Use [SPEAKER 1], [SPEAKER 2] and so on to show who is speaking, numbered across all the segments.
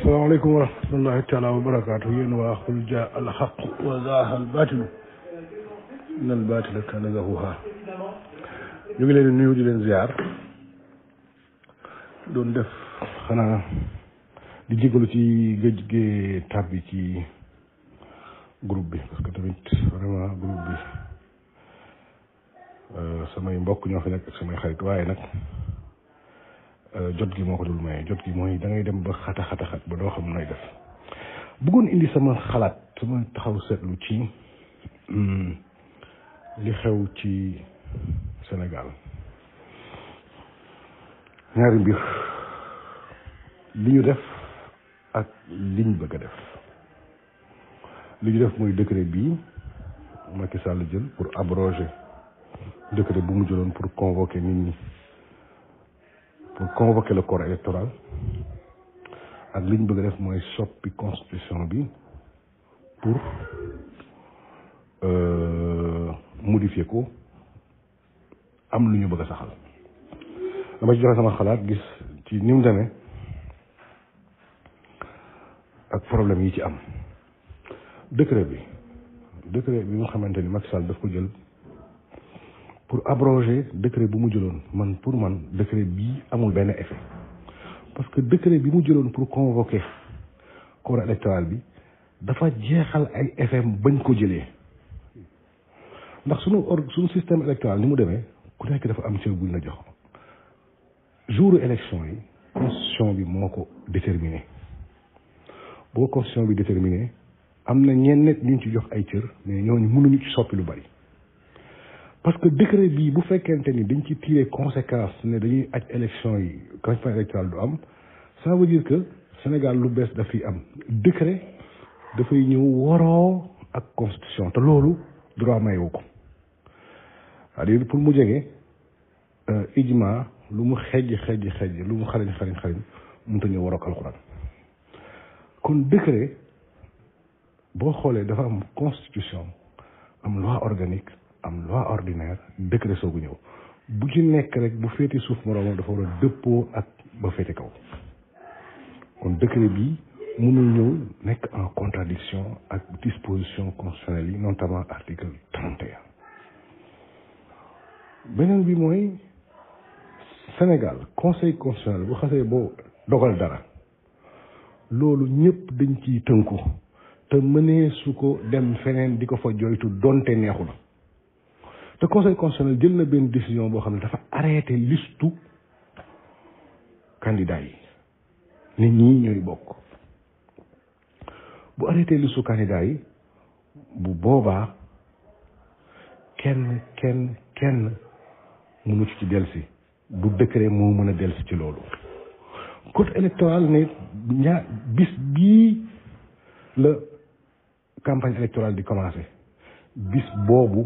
[SPEAKER 1] asalaamaaleykum wa rahmatullahi taala wa barakaatu yéen waa qul jaa al haqq wa zaaqa al baatilu inna al baatila kaana zahuuqa ñu ngi leen di nuyu di leen ziar doon def xanaa di jégalu ci géej gi tàbbi ci groupe bi parce que tamit vraiment groupe bi samay mbokk ñoo fi nekk ak samay xarit waaye nag jot gi moo ko dul maye jot gi mooy da ngay dem ba xat ba doo xam nooy def bëggoon indi sama xalaat sama taxaw seetlu ci li xew ci Sénégal ñaari mbir li ñu def ak liñ bëgg a def li ñu def mooy décret bii Macky Sall jël pour abroger décret bu mu jëloon pour convoquer nit ñi pour convoquer le corps électoral ak li ñu bëgg a def mooy soppi constitution bi pour modifier ko am lu ñu bëgg a saxal dama ci joxe sama xalaat gis ci ni mu demee ak problème yi ci am décret bi nga xamante ni Macky Sall daf ko jël pour abroger décret bu mu jëloon pour man décret bii amul benn effet parce que décret bi mu jëloon pour convoquer corps électoral bi dafa jeexal ay effet bañ ko jëlee ndax suñu système électoral ni mu demee ku nekk dafa am cër buñ la jox jour élection yi constitution bi moo ko déterminé boo constitution bi déterminé am na ñenn nit ñu ci jox ay cër mais ñooñu mënuñu ci soppi lu bari parce que décret bii bu fekkente ni dañ ci tirer conséquence ne dañuy aj élection yi campagne électorale du am ça veut dire que Sénégal lu bees daf fi am décret dafay ñëw waroo ak constitution te loolu droit mayewu ko c'est-à-dire pour mu jege ijma lu mu xejj lu mu xarañ mënut a ñëw waroo ak alxuraan kon décret boo xoolee dafa am constitution am loi organique am loi ordinaire décret soogu ñëw bu ci nekk rek bu féete suuf moroomam dafa war a dëppoo ak ba féete kaw kon décret bi mënul ñëw nekk en contradiction ak disposition constitutionnelle yi notamment article 31 beneen bi mooy Sénégal conseil constitutionnel bu xasee boo dogal dara loolu ñëpp dañ ciy tënku te mënee su ko dem feneen di ko fa joytu donte neexul te conseil constitutionnel jël na benn décision boo xam ne dafa arrêté listu candidat yi nit ñi ñooy bokk bu arrêté listu candidat yi bu boobaa kenn mënu ci delsi du décret moo mën a delsi ci loolu code électoral ne bis bii la campagne électorale di commencé bis boobu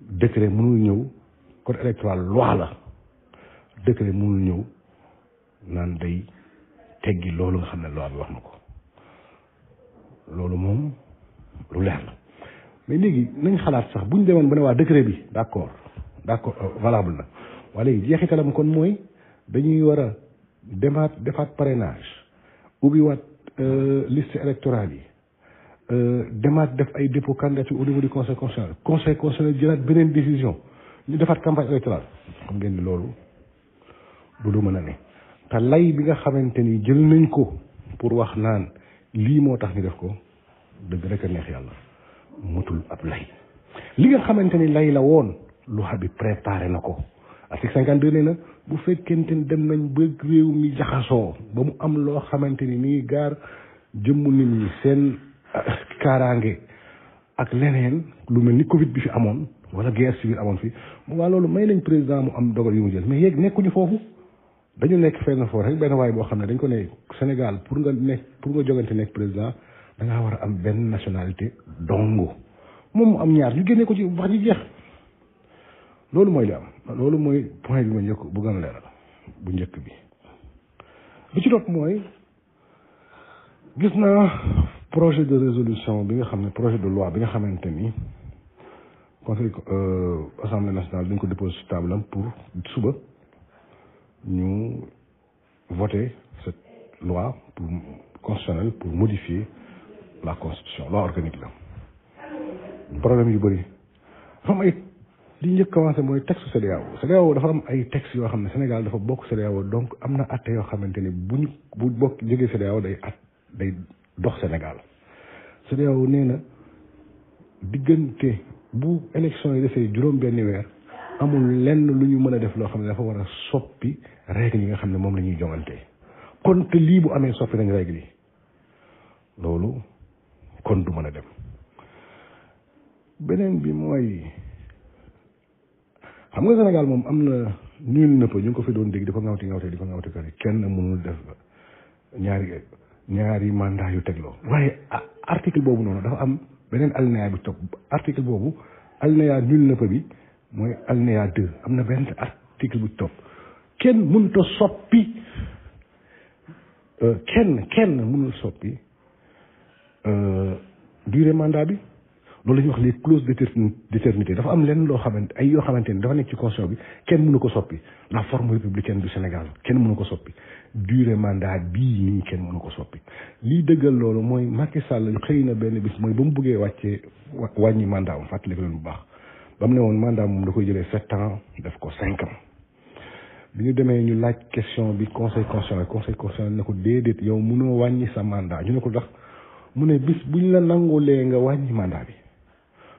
[SPEAKER 1] décret mënul ñëw code électoral loi la décret mënul ñëw naan day teggi loolu nga xam ne loi bi wax na ko loolu moom lu leer la mais léegi nañ xalaat sax bu ñu demoon ba ne waa décret bi d'accord valable na waaye léegi jeexitalam kon mooy dañuy war a defaat parrainage ubbiwaat liste électorale yi demaat def ay dépôt candidature au niveau du conseil constitutionnel jëlaat beneen décision ñu defaat campagne électorale xam ngeen ni loolu du lu mën a ne te lay bi nga xamante ni jël nañ ko pour wax naan lii moo tax ñu def ko dëgg rek a neex yàlla mutul ab lay li nga xamante ni lay la woon loi bi préparé na ko article 52 nee na bu fekkente ni dem nañ ba réew mi jaxasoo ba mu am loo xamante ni mi ngi gaar jëmmu nit ñi seen kaaraange ak leneen lu mel ni Covid bi fi amoon wala guerre civile amoon fi waa loolu may nañ président mu am dogal yu mu jël mais yéeg nekkuñu foofu dañu nekk fenn foofu rek benn waay boo xam ne dañ ko ne Sénégal pour nga jogante nekk président da ngaa war a am benn nationalité dongo moom mu am ñaar ñu génnee ko ci wax ji jeex loolu mooy li am loolu mooy point bi ma njëkk bu gën a leeral bu njëkk bi ci topp mooy gis naa projet de résolution bi nga xam ne projet de loi bi nga xamante ni conseil assemblée nationale dañ ko déposé ci table am pour suba ñu voter cette loi constitutionnelle pour modifier la constitution loi organique la problème yu bëri dafa am ay li njëkk commencé mooy texte CEDEAO dafa am ay textes yoo xam ne Sénégal dafa bokk CEDEAO donc am na atte yoo xamante ni bu bokk jógee CEDEAO day dox Sénégal CEDEAO nee na diggante bu élection yi defee juróom benni weer amul lenn lu ñu mën a def loo xam ne dafa war a soppi règle yi nga xam ne moom la ñuy jongantee kon te lii bu amee soppi nañ règle yi loolu kon du mën a dem beneen bi mooy xam nga Sénégal moom am na nul ne peut ñu ngi ko fi doon dégg di ko ngawti kari kenn mënul def ñaari mandat yu tegloo waaye article boobu noonu dafa am beneen alinéa bi topp article boobu alinéa nul ne peut bi mooy alinéa 2 am na benn article bu topp kenn mënut a soppi kenn mënul soppi durée mandat bi loolu la ñuy wax les clauses d'éternité dafa am lenn loo xamante ay yoo xamante ni dafa nekk ci constitution bi kenn mënu ko soppi la forme républicaine du Sénégal kenn mënu ko soppi durée mandat bii nii kenn mënu ko soppi lii dëggal loolu mooy Macky Sall xëy na benn bis mooy ba mu bëggee wàññi mandat am fàttali ko leen bu baax ba mu ne woon mandat moom da koy jëlee 7 ans def ko 5 ans bi ñu demee ñu laaj question bi conseil constitutionnel ne ko déedéet yow mënoo wàññi sa mandat ñu ne ko tax mu ne bis buñ la nangulee nga wàññi mandat bi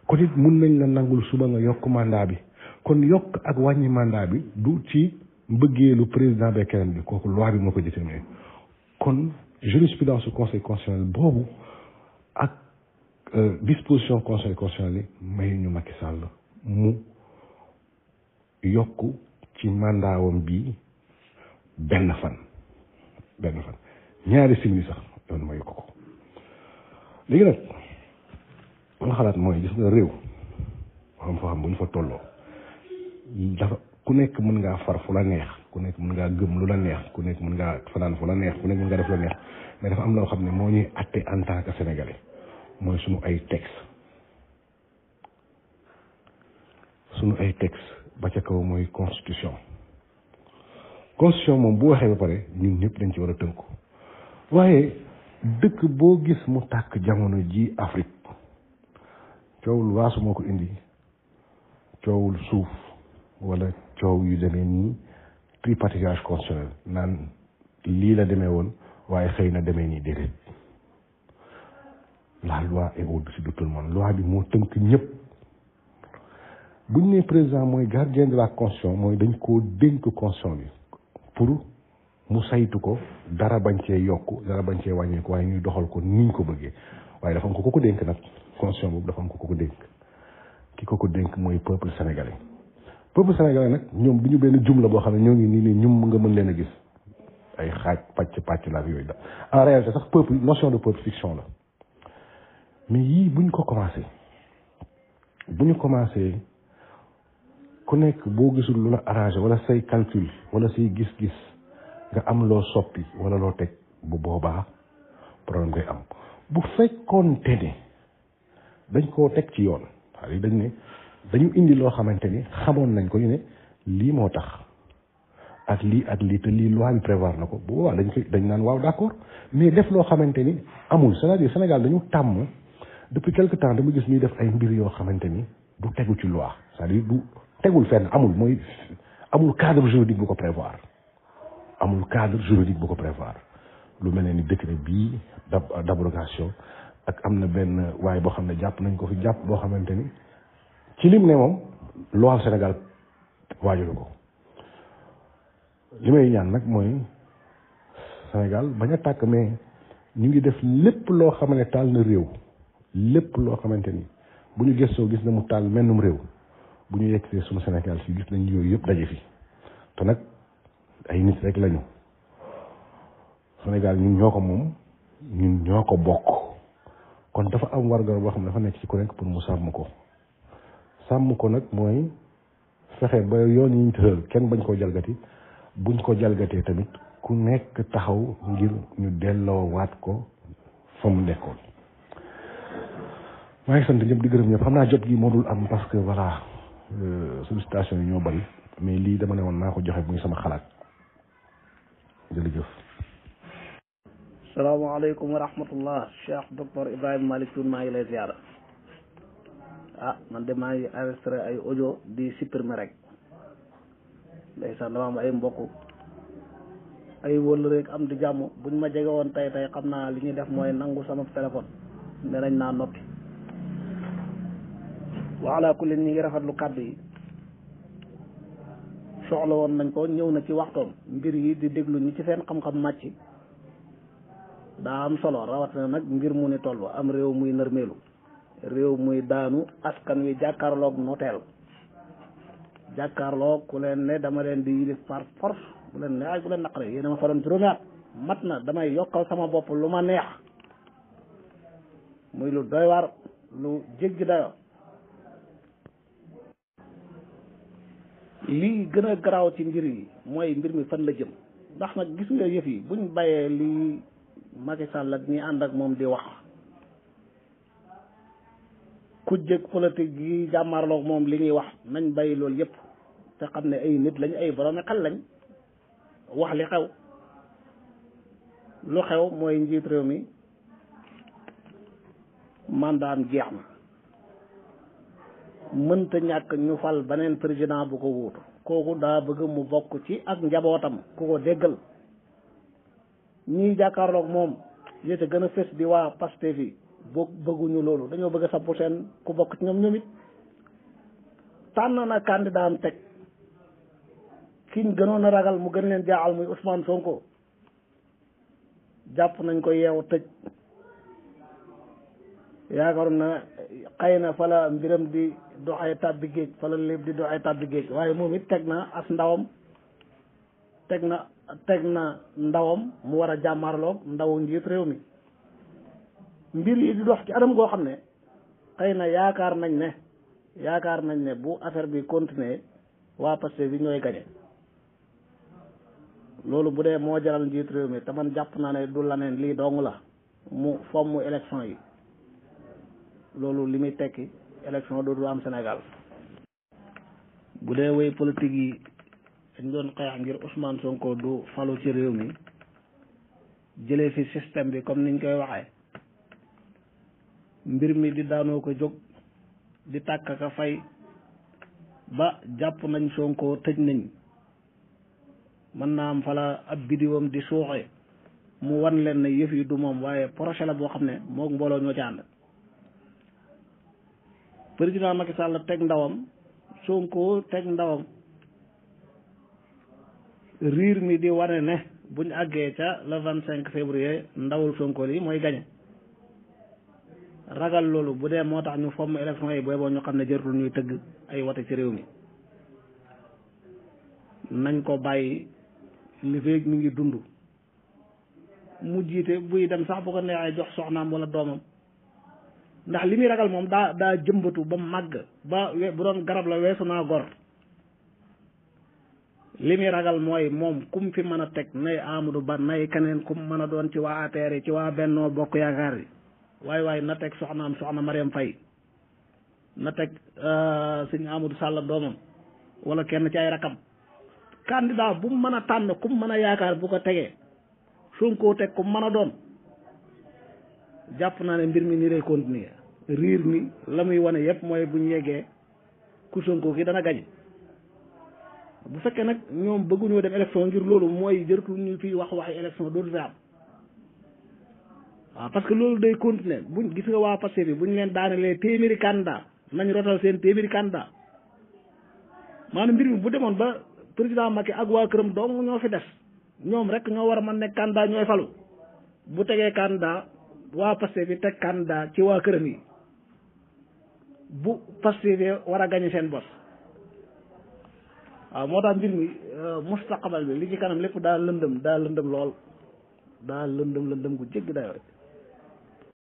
[SPEAKER 1] kon it mun nañ la nangul suba nga yokk mandat bi kon yokk ak wàññi mandat bi du ci mbëggeelu président be keneen bi kooku loi bi moo ko déterminé kon jurisprudence su conseil constitutionnel boobu ak disposition conseil constitutionnel yi may ñu Macky Sall mu yokk ci mandaawam bi benn fan ñaari simili sax yoon ma yokk ko léegi nag nga xalaat mooy gis nga réew xam foo xam bu ñu fa tolloo dafa ku nekk mën ngaa far fu la neex ku nekk mën ngaa gëm lu la neex ku nekk mën ngaa fanaan fu la neex ku nekk mën ngaa def lu la neex mais dafa am loo xam ne moo ñuy atte en tant que sénégalais mooy suñu ay texte ba ca kaw mooy constitution moom bu waxee ba pare ñun ñëpp dañ ci war a tënku waaye dëkk boo gis mu tàkk jamono ji Afrique coowul waasu moo ko indi coowul suuf wala coow yu demee nii tripartage constitutionnel naan lii la demee woon waaye xëy na demee nii déedéet la loi est au-dessus de tout le monde loi bi moo tënk ñëpp bu ñu nee président mooy gardien de la constitution mooy dañ koo dénk constitution bi pour mu saytu ko dara bañ cee yokk dara bañ cee wàññeeku waaye ñuy doxal ko niñ ko bëggee waaye dafa am ko dénk nag constitution boobu dafa am ko dénk ki ko dénk mooy peuple sénégalais nag ñoom du ñu benn jumla boo xam ne ñoo ngi nii ñum nga mën leen a gis ay xaaj pàcc la ak yooyu da en réalité sax peuple notion de peuple fiction la mais yii bu ñu commencé ku nekk boo gisul lu la arrangé wala say calcul wala say gis-gis nga am loo soppi wala loo teg bu boobaa problème ngay am bu fekkoon te ne dañ koo teg ci yoon waaye dañ ne dañu indi loo xamante ni xamoon nañ ko ñu ne lii moo tax ak lii te lii loi bi prévoir na ko bu boobaa dañ naan waaw d'accord mais def loo xamante ni amul c'est-à-dire Sénégal dañu tàmm depuis quelque temps dama gis ñuy def ay mbir yoo xamante ni du tegu ci loi c'est-à-dire du tegul fenn amul cadre juridique bu ko prévoir lu mel ne ni décret bii d'abrogation ak am na benn waaye boo xam ne jàpp nañ ko fi jàpp boo xamante ni ci lim ne moom loi Sénégal waajulu ko li may ñaan nag mooy Sénégal bañ a tàkk mais ñu ngi def lépp loo xam ne taal na réew lépp loo xamante ni bu ñu gëstoo gis na mu taal mennum réew bu ñu yegsee sunu Sénégal fii gis nañ yooyu yëpp daje fi te nag ay nit rek lañu Sénégal ñun ñoo ko moom ñun ñoo ko bokk kon dafa am wargar boo xam ne dafa nekk ci ku nekk pour mu sàmm ko nag mooy fexe ba yoon yi ñu tëral kenn bañ koo jalgati buñ ko jalgatee tamit ku nekk taxaw ngir ñu delloo waat ko fa mu nekkoon. maa ngi sant ñëpp di gërëm ñëpp xam naa jot gi moo dul am parce que voilà sollicitation yi ñoo bari mais lii dama ne woon naa ko joxe muy sama xalaat jërëjëf.
[SPEAKER 2] salaamaaleykum wa rahmatullah Cheikh docteur Ibrahima Malick Thioune maa ngi lay ziara. Man de maa ngi enregistré ay audio di supprimer rek ndeysaan dama am ay mbokk ay wëll rek am di jàmm buñ ma jege woon tey xam naa li ñuy def mooy nangu sama téléphone ne nañ naa noppi. wa ala kulli ñi ngi rafetlu kàddu yi soxla woon nañ ko ñëw na ci waxtoom mbir yi di déglu ñi ci seen xam-xam màcc daa am solo rawatina nag mbir mu ni toll am réew muy nërmeelu réew muy daanu askan wi jàkkaarloog noteel jàkkaarloog ku leen ne dama leen di yilif par force bu leen ne ay bu leen naqare yéen a ma faroon juróomi at mat na damay yokkal sama bopp lu ma neex muy lu doy waar lu jéggi dayo lii gën a garaaw ci mbir yi mooy mbir mi fan la jëm ndax nag gis nga yëf yi buñ bàyyee lii Macky Sall ak ñi ànd ak moom di wax ku jëkk politique yi jàmmarloog moom li ñuy wax nañ bàyyi loolu yëpp te xam ne ay nit lañ ay boroomi xel lañ wax li xew lu xew mooy njiit réew mi mandaam jeex na mënta ñàkk ñu fal beneen président bu ko wuutu kooku daa bëgg mu bokk ci ak njabootam ku ko déggal ñii jàkkaarloog moom ñi ca gën a fës di waa Pastef yi bëgguñu loolu dañoo bëgg a sampu seen ku bokk ci ñoom it tànn na candidat am teg kiñ gënoon a ragal mu gën leen jaaxal muy Ousmane Sonko jàpp nañ ko yeewu tëj yaakaar na xëy na fa la mbiram di doxee tàbbi géej fa la lépp di doxee tàbbi géej waaye moom it teg na as ndawam teg na ndawam mu war a jàmmarloog ndawu njiit réew mi mbir yi di dox ci anam goo xam ne xëy na yaakaar nañ ne bu affaire bi continuer waa Pastef bi ñooy gañe loolu bu dee moo jaral njiit réew mi te man jàpp naa ne du laneen lii dong la mu fomm élection yi loolu li muy tekki élection dootu am Sénégal bu dee wéy politique yi dañ doon xeex ngir Ousmane Sonko du falu ci réew mi jëlee fi système bi comme niñ koy waxee mbir mi di daanoo ko jóg di tàkk ka fay ba jàpp nañ Sonko tëj nañ mën naa am fala ab bidiwam di suuxe mu wan leen ne yëf yi du moom waaye projet la boo xam ne mook mbooloo ñoo ci ànd président Macky Sall teg ndawam Sonko teg ndawam riir mi di wane ne buñ àggee ca le 25 février ndawul Sonko li mooy gañe ragal loolu bu dee moo tax ñu fomm élection yi booy boo ñu xam ne jërtul ñuy tëgg ay wote ci réew mi nañ ko bàyyi li feeg mi ngi dund mu jiite buy dem sax bu ko neexee jox soxnaam wala doomam ndax li muy ragal moom daa jëmbatu ba màgg ba bu doon garab la weesu naa gor li muy ragal mooy moom kum fi mën a teg nay Amadou Ba nay keneen kum mën a doon ci waa APR yi ci waa Benno Bokk Yaakaar yi waaye na teg soxnaam soxna Mariam Faye na teg sëñ Amadou Sall doomam wala kenn ci ay rakam candidat bu mu mën a tànn kum mën a yaakaar bu ko tegee Sonko teg kum mën a doon jàpp naa ne mbir mi ni lay continuer riir mi la muy wane yëpp mooy bu ñu yeggee ku Sonko ki dana gañ bu fekkee nag ñoom bëgguñoo dem élection ngir loolu mooy jërtul ñu fi waxi élection dootu fi am waaw parce que loolu day continuer buñ gis nga waa Pastef bi buñ leen daanelee téeméeri candidat nañ rotal seen téeméeri candidat maanaam mbir mi bu demoon ba président Macky ak waa këram dong ñoo fi des ñoom rek ñoo war a mën nekk candidat ñooy falu bu tegee candidat waa Pastef bi teg candidat ci waa këram yi bu Pastef bi war a gañe seen bos waaw moo tax mbir mi mustaqbal bi li ci kanam lépp daa lëndëm lool daa lëndëm gu jéggi dayoo